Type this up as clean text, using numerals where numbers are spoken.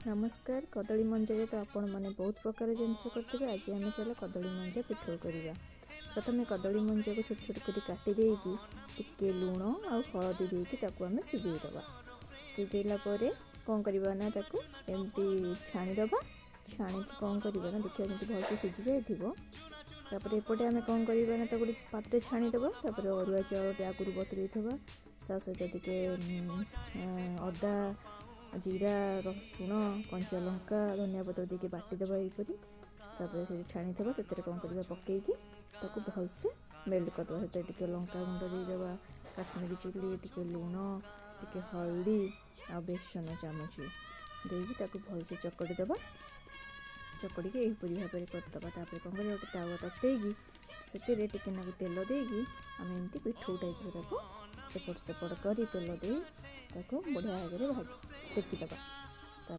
ନମସ୍କାର। କଦଳୀ ମଞ୍ଜାରେ ତ ଆପଣମାନେ ବହୁତ ପ୍ରକାର ଜିନିଷ କରିଥିବେ। ଆଜି ଆମେ ଚାଲ କଦଳୀ ମଞ୍ଜା ପିଠଉ କରିବା। ପ୍ରଥମେ କଦଳୀ ମଞ୍ଜାକୁ ଛୋଟ ଛୋଟ କରି କାଟି ଦେଇକି ଟିକେ ଲୁଣ ଆଉ ହଳଦୀ ଦେଇକି ତାକୁ ଆମେ ସିଝେଇ ଦେବା। ସିଝେଇଲା ପରେ କ'ଣ କରିବା ନା ତାକୁ ଏମିତି ଛାଣିଦେବା। ଛାଣିକି କ'ଣ କରିବା ନା ଦେଖିବା ଯେମିତି ଭଲସେ ସିଝି ଯାଇଥିବ। ତାପରେ ଏପଟେ ଆମେ କ'ଣ କରିବା ନା ତାକୁ ଗୋଟେ ପାତ୍ରରେ ଛାଣିଦେବା। ତାପରେ ଅରୁଆ ଚାଉଳଟି ଆଗରୁ ବତୁରେଇଥିବା, ତା ସହିତ ଟିକେ ଅଦା, ଜିରା, ରସୁଣ, କଞ୍ଚା ଲଙ୍କା, ଧନିଆ ପତ୍ର ଦେଇକି ବାଟିଦେବା ଏହିପରି। ତାପରେ ସେ ଛାଣିଥିବା ସେଥିରେ କ'ଣ କରିବା, ପକେଇକି ତାକୁ ଭଲସେ ମେଲ୍ଟ କରିଦେବା। ସେଥିରେ ଟିକେ ଲଙ୍କା ଗୁଣ୍ଡ ଦେଇଦେବା, କାଶ୍ମୀରୀ ଚିଲି, ଟିକେ ଲୁଣ, ଟିକେ ହଳଦୀ ଆଉ ବେସନ ଚାମଚ ଦେଇକି ତାକୁ ଭଲସେ ଚକଟି ଦେବା। ଚକଟିକି ଏହିପରି ଭାବରେ କରିଦେବା। ତାପରେ କ'ଣ କରିବା, ଗୋଟେ ତାୱା ତତେଇକି ସେଥିରେ ଟିକେ ନାକୁ ତେଲ ଦେଇକି ଆମେ ଏମିତି ପିଠଉ ଟାଇପ୍ର ତାକୁ ଏପଟ ସେପଟ କରି ତେଲ ଦେଇ ତାକୁ ବଢ଼ିଆ ଭାବରେ ଭାଜି ସେକିଦେବା।